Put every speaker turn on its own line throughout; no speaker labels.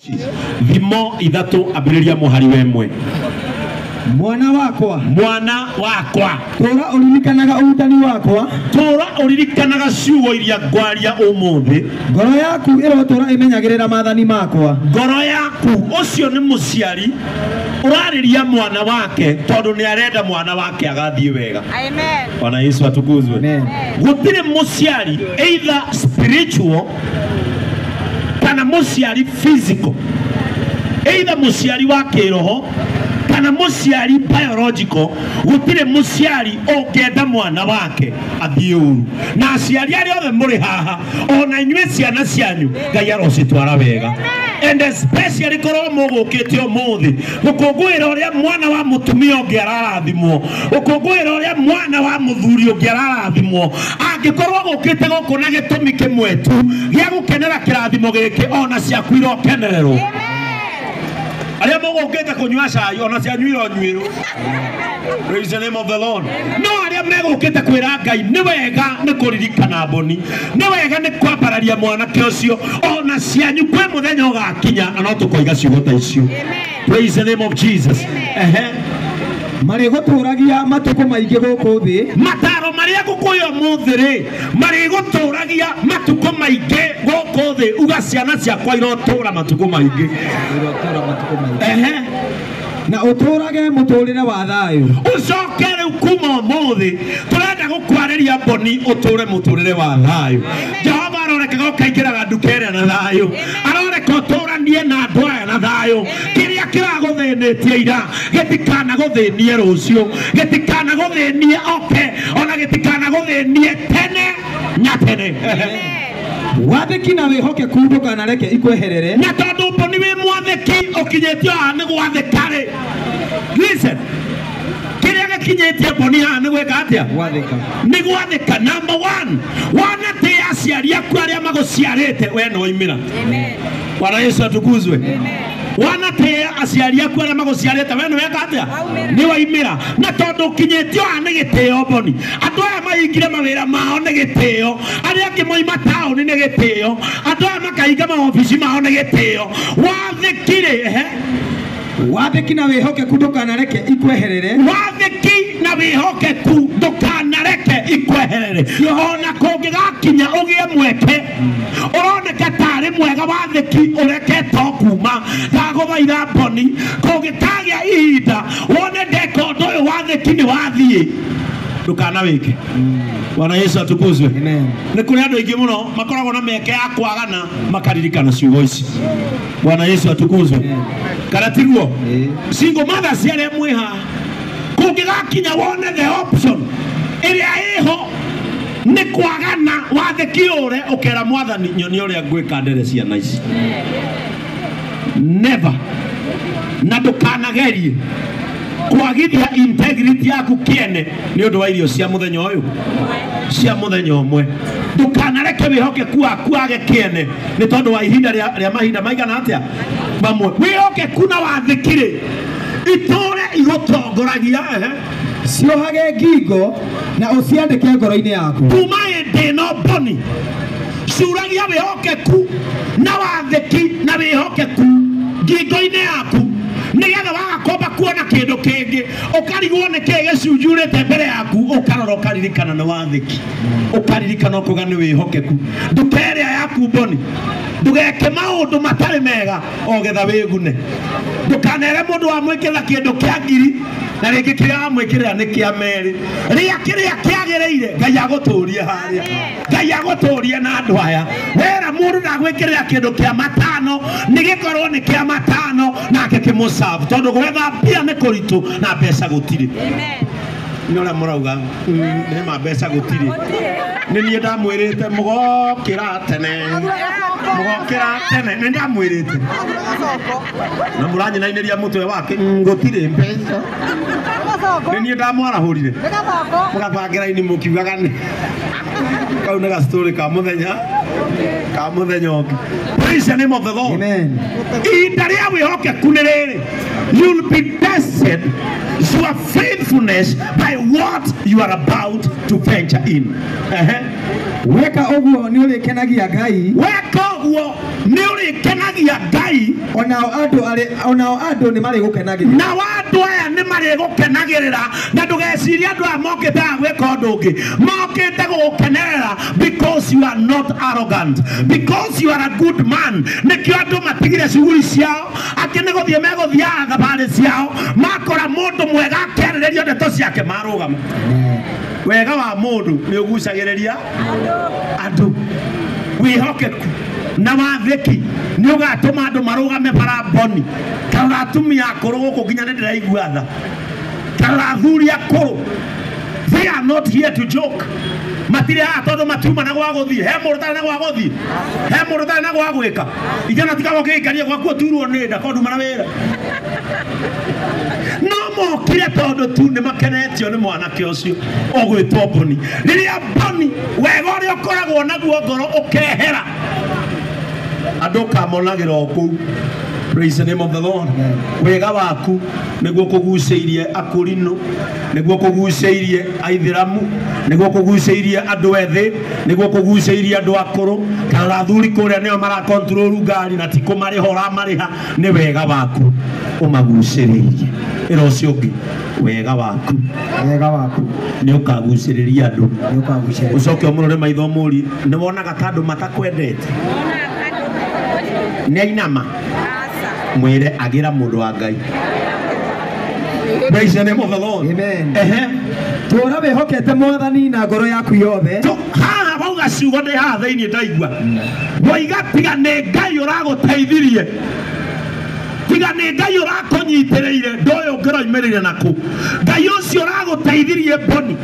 Thimo 3 ambĩrĩria mũhari wa 1.
Mwana wakwa,
mwana wakwa,
tũra ũririkanaga ũrutani wakwa,
tũra ũririkanaga ciugo iria ngwaria ũmũthĩ.
Ngoro yaku ĩrotũra ĩmenyagĩrĩra maathani makwa.
Ngoro yaku, ũcio nĩ mũciari ũrarĩria mwana wake tondũ nĩ arenda mwana wake agathiĩ wega.
Amen.
Bwana Yesu atukuzwe.
Amen.
Gũtirĩ mũciari either spiritual kana mũciari physical, either mũciari wa kĩroho kana mũciari biological, gũtirĩ mũciari ũngĩenda mwana wake athiĩ ũru. Na aciari arĩa othe mũrĩ haha, ona inyuĩ ciana cianyu Ngai arocitwara wega. And especially korwo mũgũkĩte ũmũthĩ gũkũngũĩra ũrĩa mwana wa mũtumia ũngĩ ararathimwo, gũkũngũĩra ũrĩa mwana wa mũthuri ũngĩ ararathimwo, angĩkorwo gũkĩte gũkũ na gĩtũmi kĩmwe tu gĩa gũkenera kĩrathimo gĩkĩ, ona ciaku irokenererwo. Arĩa mũgũkĩte kũnyua cai ona cianyu ironyuĩrwo. Praise the name of the Lord. No arĩa megũkĩte kwĩra Ngai nĩ wega nĩ kũririkana mboni, nĩ wega nĩ kwambararia mwanake ũcio, ona cianyu kwĩ mũthenya ũgakinya na no tũkoiga ciugo ta icio. Praise the name of Jesus. Ehe.
Marĩgũtũragia matukũ maingĩ gũkũ thĩ.
Mataro marĩa ngũkũhe ũmũthĩ rĩ, marĩgũtũragia matukũ maingĩ gũkũ thĩ. Uga ciana ciakwa irotũra matukũ maingĩ.
Irotũra matukũ maingĩ.
Ehe.
Na ũtũrage mũtũrĩre wa thayũ.
Ũcoke rĩu kuma ũmũthĩ tũrenda gũkwarĩria mboni ũtũre mũtũrĩre wa thayũ. Jehova arorekaga ũkaingĩraga nduka ĩrĩa na thayũ, aroreka ũtũranie na andũ aya na thayũ. Kĩrĩa kĩragũthĩnĩtie ira gĩtikanagũthĩnie rũciũ, gĩtikanagũthĩnie oke, ona gĩtikanagũthĩnie tene nya tene.
Wathĩki na wĩhokeku ndũkanareke ikweherere.
Na tondũ mboni wĩ mwathĩki ũkinyĩtio haha nĩ gwathĩka rĩ, listen, kĩrĩa gĩkinyĩtie mboni haha nĩ gwĩka atĩa?
Gwathĩka.
Nĩ gwathĩka. Number 1, wanatĩĩa aciari aku arĩa magũciarĩte, we nĩ waimĩra.
Amen.
Bwana Yesu atukuzwe. Wanatĩĩa aciari aku arĩa magũciarĩte, we nĩ weka atĩa? Nĩ waimĩra. Na tondũ ũkinyĩtio haha nĩ gĩtĩo mboni, andũ aya mahingire mawĩra mao nĩ gĩtĩo, arĩa angĩ moima taũni nĩ gĩtĩo, andũ aya makahinga maobici mao nĩ gĩtĩo. Wathĩki-rĩ, ehe.
Wathĩki na wĩhokeku ndũkanareke ikweherere.
Wathĩki na wĩhokeku ndũkanareke ikweherere. Ona kũngĩgakinya ũgĩe mweke ũroneka tarĩ mwega wathĩki ũrekete o kuma, ndagũthaitha mboni, kũngĩkagĩa ihinda wone ndeka ũndũ ũyũ wathĩki nĩ wathiĩ, ndũkanawĩke. Bwana Yesu atukuzwe.
Amen.
Nĩ kũrĩ andũ aingĩ mũno makoragwo na mĩeke ya kwagana makaririkana ciugo ici. Bwana Yesu atukuzwe. Kana tiguo? Single mothers arĩa mwĩ haha, kũngĩgakinya wone the option ĩrĩa ĩho nĩ kwagana wathĩki ũre, ũkera mwathani nyonia ũrĩa ngwĩka ndere ciana ici. Never. Na ndũkanagerie kwagithia integrity yaku kĩene nĩ ũndũ wa irio cia mũthenya ũyũ, cia mũthenya ũmwe. Ndũkanareke wĩhokeku waku wage kĩene nĩ tondũ wa ihinda rĩa mahinda maigana atĩa mamwe. Wĩhokeku na wathĩki rĩ, itũre igũtongoragia. Ehe.
Ciohage ngingo na ũciandĩke ngoro-inĩ yaku.
Kuma hĩndĩ ĩno mboni, curagia wĩhokeku na wathĩki na wĩhokeku ngingo-inĩ yaku, nĩgetha waga kwamba kuona kĩndũ kĩngĩ ũkarigwo nĩ kĩĩ gĩcunjurĩte mbere yaku, ũkarora ũkaririkana nĩ wathĩki, ũkaririkana ũkauga nĩ wĩhokeku. Ndũkerĩa yaku mboni, ndũgeke maũndũ matarĩ mega o getha wĩgune. Ndũkanere mũndũ wamwĩkĩra kĩndũ kĩa ngiri na rĩngĩ kĩrĩa wamwĩkĩrĩra nĩ kĩa merĩ. Rĩa kĩrĩa kĩagĩrĩire, Ngai agũtũrie harĩa, Ngai agũtũrie na andũ aya. Wera mũndũ ndagwĩkĩrĩra kĩndũ kĩa matano, nĩ gĩkorwo nĩ kĩa matano nake kĩmũcabu, tondũ gwetha mbia nĩ kũritũ na mbeca gũtirĩ. Nĩ ũrĩa mũrauga, nĩ ma mbeca gũtirĩ. Nĩ niĩ ndamwĩrĩte mũgokĩra tene, mũgokĩra tene, nĩ ndamwĩrĩte. Na mũranyinainĩria mũtwe wake, gũtirĩ mbeca. Nĩ niĩ ndamwarahũrire. Mũgabangĩra ini mũkiugaga nĩ. Kau nĩ ga-story ka mũthenya, ka mũthenya ũngĩ. Praise the name of the Lord.
Amen.
Ihinda rĩa wĩhokeku nĩ rĩrĩ, you'll be tested your faithfulness by what you are about to venture in. Ehe.
Weka ũguo nĩ ũrĩkenagia Ngai.
Weka ũguo nĩ ũrĩkenagia Ngai.
Onao andũ nĩ marĩgũkenagĩrĩra.
Nao andũ aya nĩ marĩgũkenagĩrĩra. Na ndũgecirie andũ aya mokĩte haha gwĩka ũndũ ũngĩ, mokĩte gũgũkenerera because you are not arrogant, because you are a good man. Nĩkĩo andũ matigire cuguri ciao, angĩ nĩ gũthiĩ megũthiaga thabarĩ ciao, makora mũndũ mwega akĩarĩrĩrio ndeto ciake marũgama. Wega wa mũndũ nĩ ũgucagĩrĩria andũ. Wĩhokeku na wathĩki nĩ ũgatũma andũ marũgame bara mboni. Tarora atumia akũrũ gũkũ nginya nĩ ndĩraigua tha. Tarora athuri akũrũ. They are not here to joke. Matirĩ haha tondũ matiuma na gwa gũthiĩ. He mũndũ ũtarĩ na gwa gũthiĩ, he mũndũ ũtarĩ na gwa gwĩka. Ijana tiga ũkĩikaria gwaku ũturwo nĩ nda korwo nduma na wĩra. No mokire tondũ tu nĩ makenetio nĩ mwanake ũcio ũgwĩtwo Boni. Rĩrĩa Boni wega ũrĩa ũkoragwo naguo ngoro ũkehera, andũ ũkamonagĩra o kũu. Praise the name of the Lord. Wega waku nĩguo kũgucĩirie akũrinũ, nĩguo kũgucĩirie aithĩramu, nĩguo kũgucĩirie andũ ethĩ, nĩguo kũgucĩirie andũ akũrũ. Kana athuri kũrĩa nĩo marakontrol ngari na ti kũmarĩha ũramarĩha. Nĩ wega waku ũmagucĩrĩirie. Ĩra ũcio ũngĩ, wega waku,
wega waku
nĩ ũkagucĩrĩria andũ.
Nĩ ũkagucĩrĩria.
Ũcoke ũmũrore maitho mũri, nĩ wonaga ta andũ matakwendete? Nĩ ainama mwĩre agĩra mũndũ wa Ngai. Praise the name of the Lord.
Amen.
Ehe.
Tũra wĩhokete Mwathani na ngoro yaku yothe.
Haha wauga ciugo ndĩ haha thĩinĩ ndaigua. Woiga tiga nĩ Ngai ũragũteithirie, tiga nĩ Ngai ũrakũnyitĩrĩire, ndoĩ ũngĩroimĩrĩire nakũ. Ngai ũcio ũragũteithirie Boni,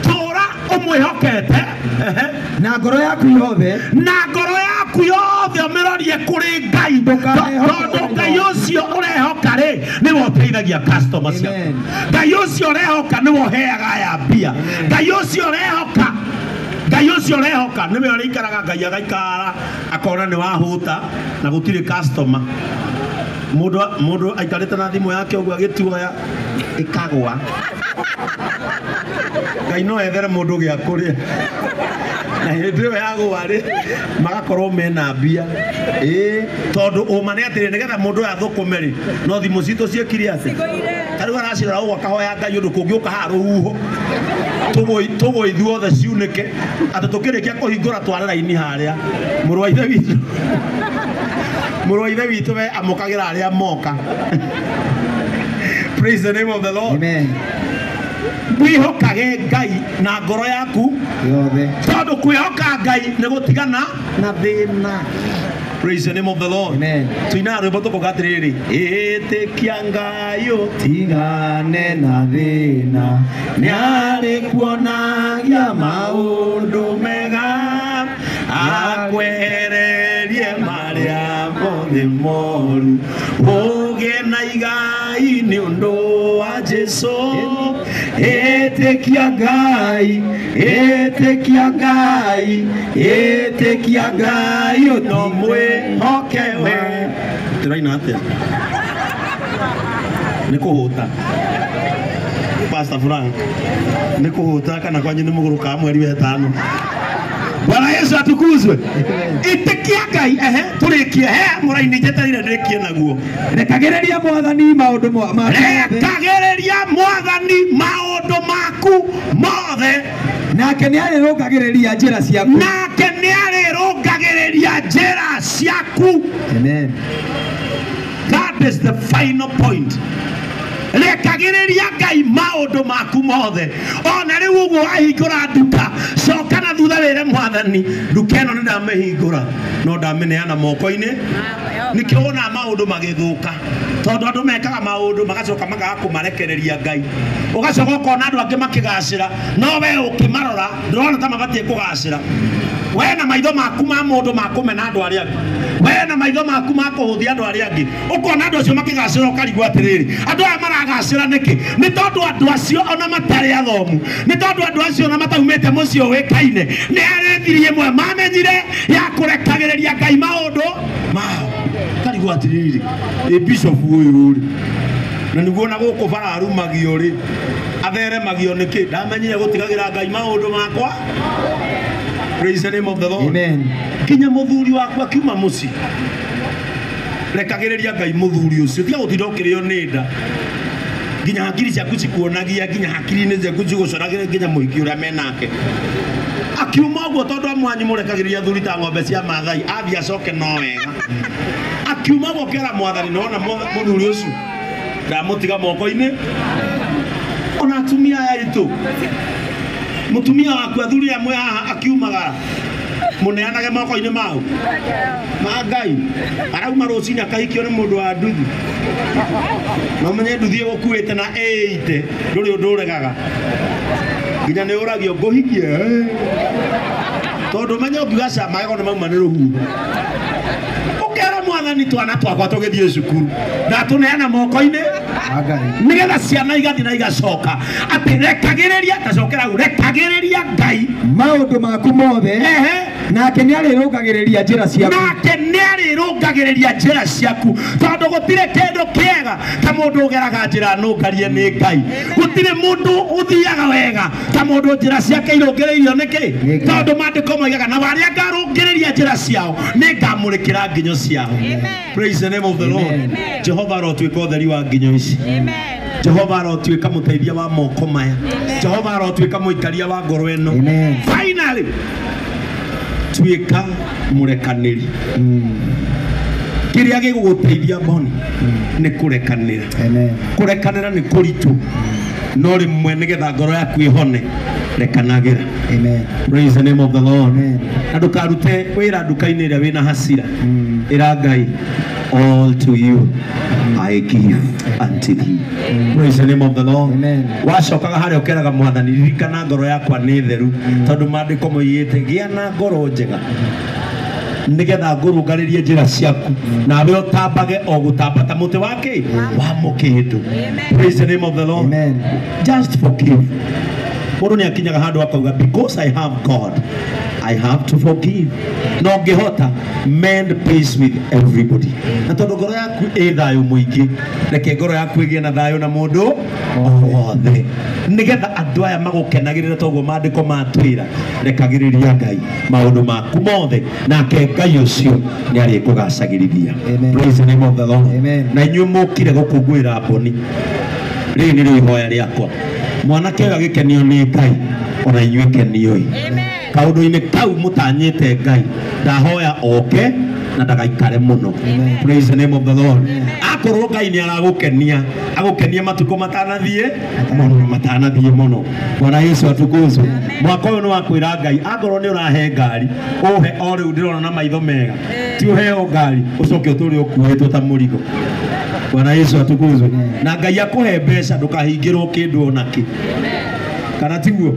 tũra ũmwĩhokete. Ehe.
Na ngoro yaku yothe.
Na ngoro yaku yothe ũmĩrorie kũrĩ Ngai. Tondũ Ngai ũcio ũrehoka rĩ, nĩwe ũteithagia customer ciaku. Ngai ũcio ũrehoka nĩwe ũheaga aya mbia. Ngai ũcio ũrehoka, Ngai ũcio ũrehoka nĩwe ũrĩikaraga Ngai agaikara akona nĩ wahũta na gũtirĩ customer. Mũndũ aikarĩte na thimũ yake ũguo agĩtuoya ĩkagwa. Ngai no ethere mũndũ gĩa kũrĩa. Na hĩndĩ ĩyo yagwa rĩ, magakorwo mena mbia. Ĩĩ, tondũ ũma nĩ atĩrĩ, nĩgetha mũndũ ũyũ athũkũme rĩ, no thimũ citũ ciĩkire atĩ. Ta rĩu aracirora ũguo akahoya Ngai ũndũ kũngĩũka haha rũhuho, tũgũ ithuothe ciunĩke, atĩ tũkĩrĩkia kũhingũra tware raini harĩa. Mũrũ wa ithe witũ, mũrũ wa ithe witũ we amũkagĩra arĩa moka. Praise the name of the Lord.
Amen.
Wĩhokage Ngai na ngoro yaku
yothe.
Tondũ kwĩhoka Ngai nĩ gũtigana na thĩna. Praise the name of the Lord.
Amen.
Tuina rwĩmbo tũkauga atĩrĩrĩ, ĩtĩkia Ngai
ũtigane na thĩna,
nĩarĩkuonagia maũndũ mega, akwehererie marĩa mothe moru, ũgĩe na igai nĩ ũndũ wa Jesũ. Ĩtĩkia Ngai, ĩtĩkia Ngai, ĩtĩkia Ngai, no mwĩhoke we. Tũraina atĩa? Nĩ kũhũta. Pastor Frank, nĩ kũhũta kana kwanyu nĩ mũgũrũkaga mweri wa ĩtano? Bwana Yesu atukuzwe. Ĩtĩkia Ngai, ehe, tũrĩkie. He mũraini njetereire ndĩkie naguo.
Rekagĩrĩria Mwathani maũndũ maku mothe.
Rekagĩrĩria Mwathani maũndũ maku mothe.
Nake nĩarĩrũngagĩrĩria njĩra ciaku.
Nake nĩarĩrũngagĩrĩria njĩra ciaku.
Amen.
That is the final point. Rekagĩrĩria Ngai maũndũ maku mothe. Ona rĩu ũguo wahingũra nduka, coka na thutha wĩre Mwathani, nduka ĩno nĩ ndamĩhingũra, no ndamĩneana moko-inĩ. Nĩkĩo wonaga maũndũ magĩthũka, tondũ andũ mekaga maũndũ magacoka makaga kũmarekereria Ngai. Ũgacoka ũkona andũ angĩ makĩgacĩra, no we ũkĩmarora ndũrona ta mabatiĩ kũgacĩra. We na maitho maku ma mũndũ ma kũmena andũ arĩa angĩ, we na maitho maku ma kũhũthia andũ arĩa angĩ, ũkona andũ acio makĩgacĩra ũkarigwo atĩrĩrĩ, andũ aya maragacĩra nĩkĩ? Nĩ tondũ andũ acio ona matarĩ athomu, nĩ tondũ andũ acio ona mataumĩte mũciĩ ũĩkaine, nĩ harĩ thiri ĩmwe mamenyire ya kũrekagĩrĩria Ngai maũndũ mao. Ũkarigwo atĩrĩrĩ, ĩ bishop ũyũ rĩ, na nĩguo na gũkũ bara arumagio rĩ, atheremagio nĩkĩ? Ndamenyire gũtigagĩra Ngai maũndũ makwa. Praise the name of the Lord.
Amen.
Kinya muthuri waku akiuma muci rekagĩrĩria Ngai muthuri ucio tiga gutinda ũkĩrĩo nĩ nda nginya hakiri ciaku cikuonagia nginya hakiri-inĩ ciaku cigũcoragĩra nginya mũhiki ũrĩa menake akiuma ũguo tondũ amwe anyu mũrekagĩrĩria athuri ta ng'ombe cia Maathai athiĩ acoke no wega akiuma ũguo kera mwathani nona mũthuri ũcio ndamũtiga moko-inĩ ona atumia aya aitũ mũtumia waku athuri amwe haha akiumagara muneanage moko-inĩ mau ma Ngai arauma rũcinĩ akahikio nĩ mũndũ wa nduthi no menye nduthi ĩgũkuĩte na ĩite ndũrĩ ũndũ ũregaga nginya nĩ ũragio ngũhikie tondũ menye ũngiuga ca magego nĩ mauma nĩ rũhuho ũkera mwathani twana twakwa tũgĩthiĩ cukuru ndatũneana moko-inĩ nĩgetha ciana igathiĩ na igacoka atĩ rekagĩrĩria tacokera hau rekagĩrĩria Ngai
maũndũ maku mothe nake nĩarĩrũngagĩrĩria njĩra ciaku
nake nĩarĩrũngagĩrĩria njĩra ciaku tondũ gũtirĩ kĩndũ kĩega ta mũndũ ũgeraga njĩra nũngarie nĩ Ngai gũtirĩ mũndũ ũthiaga wega ta mũndũ njĩra ciake irũngĩrĩirio nĩkĩ tondũ maandĩko moigaga na arĩa ngarũngĩrĩria njĩra ciao nĩngamũrĩkĩra nginyo ciao. Praise the name of the Lord. Jehova arotuĩka ũtheri wa nginyo ici. Jehova arotuĩka mũteithia wa moko maya. Jehova arotuĩka mũikaria wa ngoro ĩno. Finally tuĩka mũrekanĩri. Kĩrĩa gĩgũgũteithia Boni nĩ kũrekanĩra. Kũrekanĩra nĩ kũritũ no rĩmwe nĩgetha ngoro yaku ĩhone rekanagĩra. Praise the name of the Lord. Na ndũkarute wĩra nduka-inĩ ĩrĩa wĩna hasira. Ĩra Ngai, all to you I give unto thee. Praise the name of the Lord. Wacokaga harĩa ũkeraga mwathani ririkana ngoro yakwa nĩ theru tondũ maandĩko moigĩte gĩa na ngoro njega nĩgetha ngũrũngarĩrie njĩra ciaku nawe ũtambage o gũtamba ta mũtĩ wa kĩ wa mũkĩndũ. Praise the name of the Lord. Just forgive. Mũndũ nĩ akinyaga handũ akauga because I have God I have to forgive. No ngĩhota mend peace with everybody. Na tondũ ngoro yaku ĩ thayũ mũingĩ reke ngoro yaku ĩgĩe na thayũ na mũndũ o wothe nĩgetha andũ aya magũkenagĩrĩra toguo maandĩko matwĩra rekagĩrĩria Ngai maũndũ maku mothe nake Ngai ũcio nĩ arĩkũgacagĩrithia. Praise the name of the Lord. Na inyuĩ mũkire gũkũngũĩra Boni rĩrĩ nĩrĩo ihoya rĩakwa mwanake ũyũ agĩkenio nĩ Ngai ona inyuĩ kenioi kaũndũ-inĩ kau mũtanyĩte Ngai ndahoya oke na ndagaikare mũno. Praise the name of the Lord. Akorwo Ngai nĩ aragũkenia agũkenie matukũ matanathiĩ mũno matanathiĩ mũno. Bwana Yesu atukuzwe. Mwaka ũyũ nĩ wa kwĩra Ngai akorwo nĩ ũrahe ngari ũhe o rĩu ndĩrona na maitho mega ti ũheo ngari ũcoke ũtũre ũkuĩtwo ta mũrigo. Bwana Yesu atukuzwe. Na Ngai akũhe mbeca ndũkahingĩrwo kĩndũ ona kĩ kana tiguo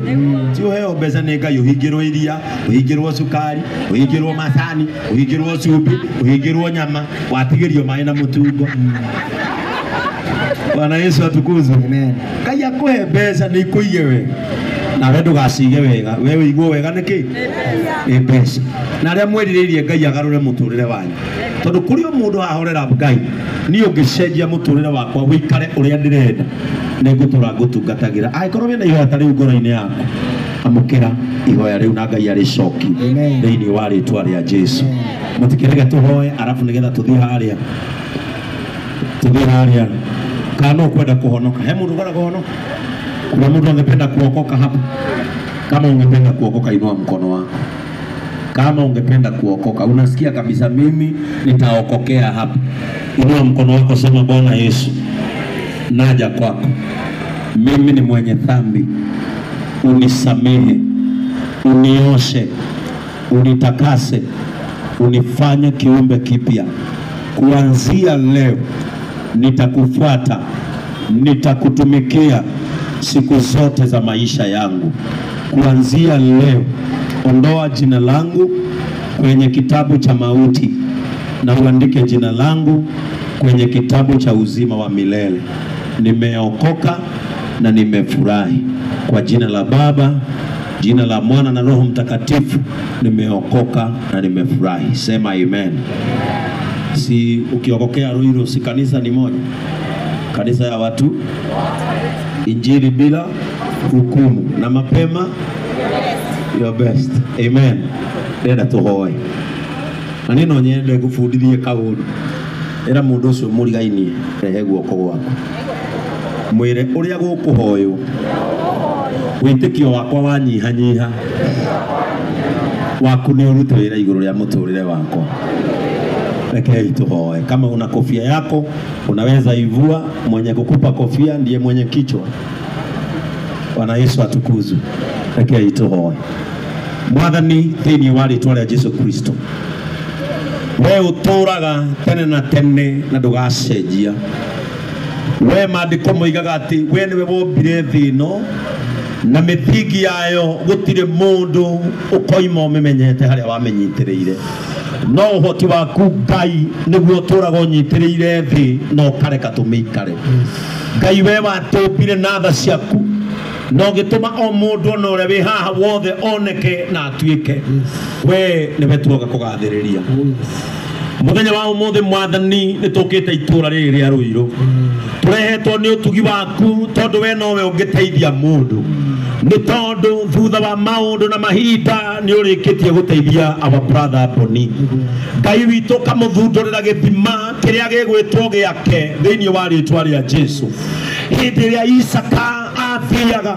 ti ũheo mbeca nĩ Ngai ũhingĩrwo iria ũhingĩrwo cukari ũhingĩrwo macani ũhingĩrwo cumbĩ ũhingĩrwo nyama watigĩrio maĩ na mũtungo. Bwana Yesu atukuzwe. Ngai akũhe mbeca nĩ ikũige wega nawe ndũgacige wega we ũigwo wega nĩkĩ nĩ mbeca na arĩa mwĩrirĩirie Ngai agarũre mũtũrĩre wanyu tondũ kũrĩ o mũndũ ahorera Ngai niĩ ũngĩcenjia mũtũrĩre wakwa wĩikare ũrĩa ndĩrenda nĩngũtũra ngũtungatagĩra angĩkorwo wĩna ihoya ta rĩu ngoro-inĩ yaku amũkĩra ihoya rĩu na Ngai arĩcokie thĩinĩ wa rĩtwa rĩa Jesu. Mũtikĩrege tũhoe arabu nĩgetha tũthiĩ harĩa kana no kwenda kũhonoka he mũndũ ũkwenda kũhonoka kuna mtu angependa kuokoka hapa? Kama ungependa kuokoka inua mkono wako. Kama ungependa kuokoka unasikia kabisa mimi nitaokokea hapa, inua mkono wako, sema Bwana Yesu naja kwako, mimi ni mwenye dhambi, unisamehe, unioshe, unitakase, unifanye kiumbe kipya. Kuanzia leo nitakufuata, nitakutumikia siku zote za maisha yangu. Kuanzia leo ondoa jina langu kwenye kitabu cha mauti na uandike jina langu kwenye kitabu cha uzima wa milele. Nimeokoka na nimefurahi. Kwa jina la Baba, jina la Mwana na Roho Mtakatifu, nimeokoka na nimefurahi. Sema amen. Si ukiokokea Ruiru, si kanisa ni moja, kanisa ya watu, injili bila hukumu na mapema. Your best. Amen. Ndĩrenda tũhoe. Na niĩ no nyende ngũbundithie kaũndũ. Ĩra mũndũ ũcio mũrigainie, rehe guoko gwaku. Mwĩre ũrĩa gũkũhoywo. Wĩtĩkio wakwa wanyihanyiha. Waku nĩ ũrute wĩra igũrũ rĩa mũtũrĩre wakwa. Rekei tuhoe. Kama una kofia yako unaweza ivua. Mwenye kukupa kofia ndiye mwenye kichwa. Bwana Yesu atukuzwe. Rekei tuhoe. Mwathani, thĩinĩ wa rĩtwa rĩa Jesu Kristo, we ũtũũraga tene na tene na ndũgacenjia. We maandĩko moigaga atĩ we nĩwe wombire thĩ ĩno na mĩthingi yayo gũtirĩ mũndũ ũkoima ũmĩmenyete harĩa wamĩnyitĩrĩire. No ũhoti waku Ngai nĩguo ũtũũraga ũnyitĩrĩire thĩ na ũkareka tũmĩikare. Ngai we watũmbire na tha ciaku na ũgĩtũma o mũndũ ona ũrĩa wĩ haha wothe oneke na atuĩke. We nĩwe tuoka kũgathĩrĩria. Mũthenya wa ũmũthĩ Mwathani nĩ tũkĩte itũũra rĩrĩ rĩa Rũirũ. Tũrehetwo nĩ ũtugi waku tondũ we nowe ũngĩteithia mũndũ. Nĩ tondũ thutha wa maũndũ na mahinda nĩ ũrĩkĩtie gũteithia our brother Boni. Ngai witũ ũkamũthundũrĩra gĩthima kĩrĩa gĩgwĩtwo gĩake thĩinĩ wa rĩtwa rĩa Jesu. Hĩndĩ ĩrĩa Isaka athiaga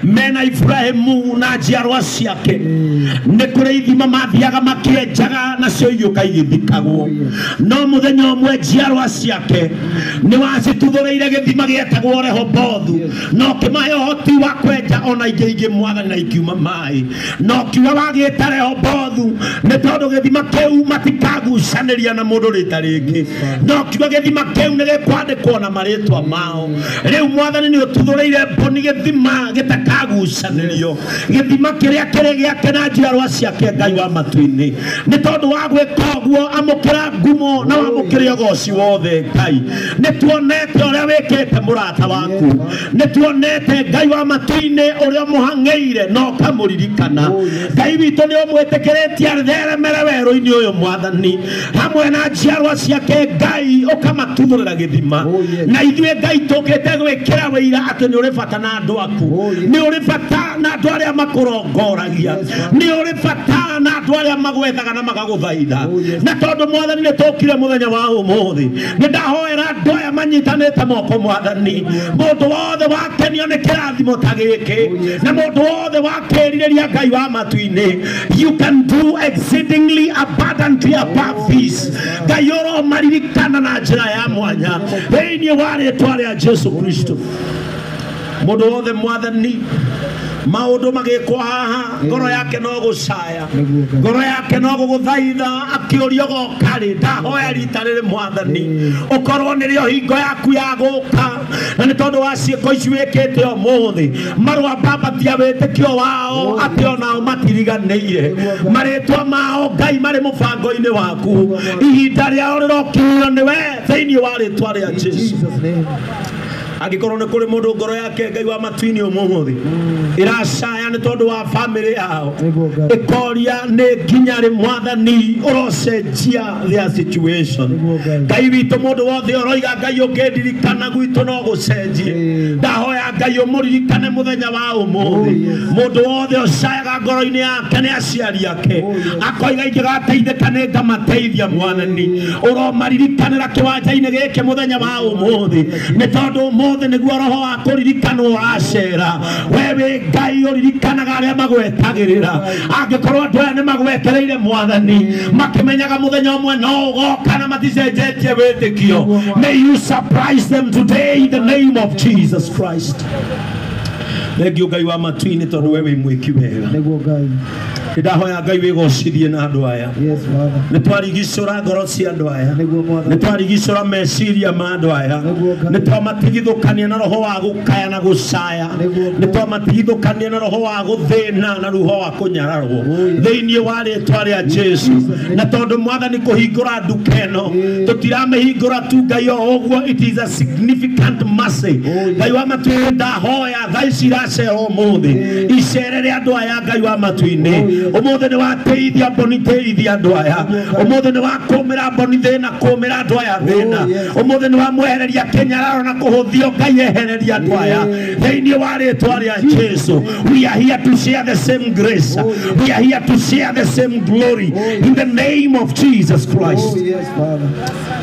mena Ibrahimu na njiarwa ciake nĩ kũrĩ ithima mathiaga makĩenjaga nacio igĩũka igĩthikagwo. No mũthenya ũmwe njiarwa ciake nĩ wacituthũrĩire gĩthima gĩetagwo Rehobothu na ũkĩmahe ũhoti wa kwenja ona ingĩ ingĩ Mwathani na ikiuma maĩ. Na ũkiuga wagĩta Rehobothu nĩ tondũ gĩthima kĩu matikagucanĩria na mũndũ rĩta rĩngĩ. Na ũkiuga gĩthima kĩu nĩ gĩkwandĩkwo na marĩtwa mao. Rĩu Mwathani nĩ ũtuthũrĩire Boni gĩthima gĩtakagucanĩrio, gĩthima kĩrĩa kĩrĩ gĩake na njiarwa ciake Ngai wa matu-inĩ. Nĩ tondũ wa gwĩka ũguo amũkĩra ngumo na wamũkĩre ũgoci wothe Ngai. Nĩ tuonete ũrĩa wĩkĩte mũrata waku, nĩ tuonete Ngai wa matu-inĩ ũrĩa ũmũhang'ĩire na ũkamũririkana. Ngai witũ nĩ ũmwĩtĩkĩrĩtie atheremere werũ-inĩ ũyũ Mwathani hamwe na njiarwa ciake Ngai ũkamatuthũrĩra gĩthima. Na ithuĩ Ngai tũkĩte gwĩkĩra wĩira atĩ nĩ ũrĩ bata na andũ aku, nĩ ũrĩ bata na andũ arĩa makũrongoragia, nĩ ũrĩ bata na andũ arĩa magwethaga na magagũthaitha. Na tondũ Mwathani nĩ tũkire mũthenya wa ũmũthĩ, nĩ ndahoera andũ aya manyitanĩte moko Mwathani, mũndũ wothe wakenio nĩ kĩrathimo ta gĩkĩ na mũndũ wothe wakĩrirĩria Ngai wa matu-inĩ, you can do exceedingly abundantly above this. Ngai ũromaririkana na njĩra ya mwanya thĩinĩ wa rĩtwa rĩa Jesu Kristo. Mũndũ wothe Mwathani maũndũ magĩkwo haha ngoro yake no gũcaya, ngoro yake no gũgũthaitha akĩũria ũgoka rĩ. Ndahoya rita rĩrĩ Mwathani ũkorwo nĩrĩo hingo yaku ya gũka, na nĩ tondũ wa ciĩko ici wĩkĩte ũmũthĩ marũa mbambatia wĩtĩkio wao atĩ onao matiriganĩire marĩtwa mao Ngai marĩ mũbango-inĩ waku. Ihinda rĩao rĩrokinyio nĩwe thĩinĩ wa rĩtwa rĩa Jesu. Angĩkorwo nĩ kũrĩ mũndũ ngoro yake Ngai wa matu-inĩ ũmũthĩ ĩracaya nĩ tondũ wa famĩlĩ yao, ĩkoria nĩ nginya rĩ Mwathani ũrocenjia their situation. Ngai witũ mũndũ wothe ũroiga Ngai ũngĩndirikana gwitũ no gũcenjie, ndahoya Ngai ũmũririkane mũthenya wa ũmũthĩ. Mũndũ wothe ũcayaga ngoro-inĩ yake nĩ aciari ake akoiga ingĩgateithĩka nĩ ngamateithia Mwathani, ũromaririkanĩra kĩwanja-inĩ gĩkĩ mũthenya wa ũmũthĩ, nĩ tondũ ũmũthĩ nĩguo roho wa kũririkanwo ũracera. We wĩ Ngai ũririkanaga arĩa magwetagĩrĩra. Angĩkorwo andũ aya nĩ magwetereire Mwathani makĩmenyaga mũthenya ũmwe no ũgoka na maticenjetie wĩtĩkio, may you surprise them today in the name of Jesus Christ. Thengio Ngai wa matu-inĩ tondũ we wĩ mwĩki wega. Ndahoya Ngai wĩgocithie na andũ aya. Nĩ twarigicũra ngoro cia andũ aya, nĩ twarigicũra meciria ma andũ aya, nĩ twamatigithũkania na roho wa gũkaya na gũcaya, nĩ twamatigithũkania na roho wa gũthĩna na roho wa kũnyararwo thĩinĩ wa rĩtwa rĩa Jesu. Na tondũ Mwathani kũhingũra nduka ĩno tũtiramĩhingũra tu Ngai o ũguo, it is a significant mercy. Ngai wa matu-inĩ ndahoya thaa ici iracera ũmũthĩ icerere andũ aya Ngai wa matu-inĩ Umuthi ni wateithia Mboni teithia andu aya. Umuthi ni wakumira Mboni thina kumira andu aya thina. Umuthi ni wamwehereria kinyararo na kuhuthio Ngai ehereria andu aya thiini wa ritwa ria Jesu. We are here to share the same grace. We are here to share the same glory in the name of Jesus Christ.
Oh yes, Father.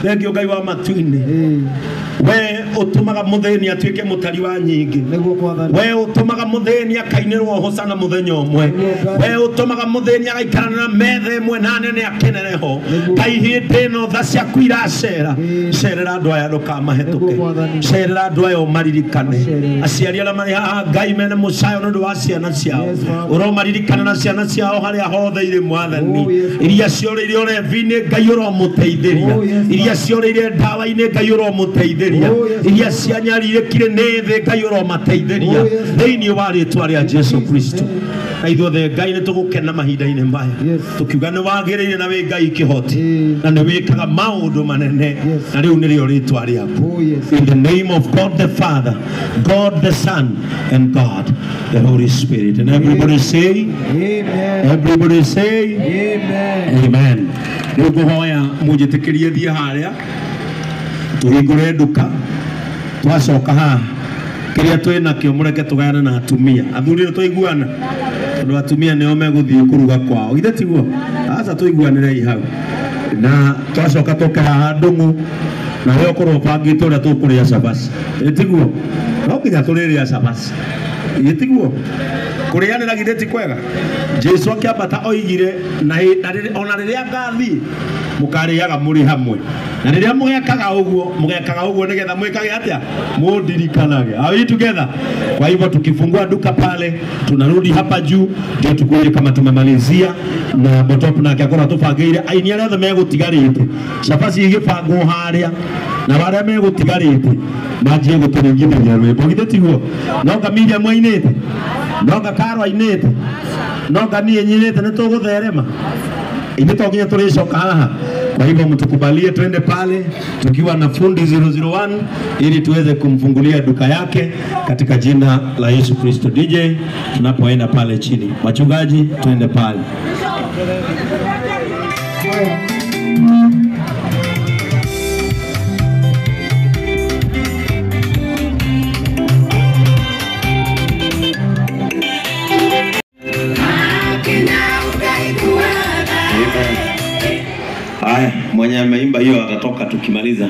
Thank you Ngai wa matuini. We utumaga muthini atuike mutari wa nyingi. We utumaga muthini akainirwo hosana muthenya umwe. We utumaga muthini agaikarana na metha imwe na anene akenere ho. Ngai hindi ino tha ciaku iracera. Cerera andu aya ndukamahetuke. Cerera andu aya umaririkane. Aciari aria mari haha Ngai mena mucayo nundu wa ciana ciao. Uromaririkana na ciana ciao haria hothe iri Mwathani. Iria ciorĩire ũrevi-inĩ Ngai ũromũteithĩria. Iria ciorĩire ndawa-inĩ Ngai ũromũteithĩria. Iria cianyarirĩkire nĩ thĩ Ngai ũromateithĩria thĩinĩ wa rĩtwa rĩa Jesu Kristo. Na ithuothe Ngai nĩ tũgũkena mahinda-inĩ maya tũkiuga nĩ wagĩrĩire na wĩ Ngai kĩhoti na nĩ wĩkaga maũndũ manene na rĩu nĩrĩo rĩtwa rĩaku. In the name of God the Father, God the Son, and God the Holy Spirit. And everybody say
amen.
Everybody say
amen.
Amen. Rĩu ngũhoya mũnjĩtĩkĩrie thiĩ harĩa tũhingũre nduka twacoka haha kĩrĩa twĩ nakĩo mũreke tũgayane na atumia. Athuri nĩ twaiguana tondũ atumia nĩo megũthiĩ kũruga kwao, githĩ tiguo? Aca tũiguanĩrei hau na twacoka tũke haha ndũng'ũ na we ũkorwo ũbangĩte ũrĩa tũkũrĩa cabaci, ĩ tiguo? No nginya tũrĩrĩa cabaci, ĩ tiguo? Kũrĩanĩra githĩ ti kwega? Jesu akĩambata oigire na ona rĩrĩa ngathiĩ mũkarĩaga mũrĩ hamwe na rĩrĩa mũgekaga ũguo mũgekaga ũguo nĩgetha mwĩkage atĩa? Mũndirikanage. Are we together? Kwa hivyo tukifungua duka pale tunarudi hapa juu ndio tukuje kama tumemalizia na botop nake akorwo tũbangĩire aini arĩa othe megũtigarĩte cabaci igĩbangwo harĩa na arĩa megũtigarĩte manjie gũtũringithĩria rwĩmbo, githĩ tiguo? No nga Miriam ainĩte, no nga Karo ainĩte, no nga niĩ nyinĩte, nĩ tũgũtherema ithuĩ to nginya tũrĩcoka haha. Kwa hivyo mtukubalie twende pale tukiwa na fundi 001 ili tuweze kumfungulia duka yake katika jina la Yesu Kristo. DJ tunapoenda pale chini, wachungaji twende pale. Haya, mwenye ameimba hiyo atatoka tukimaliza.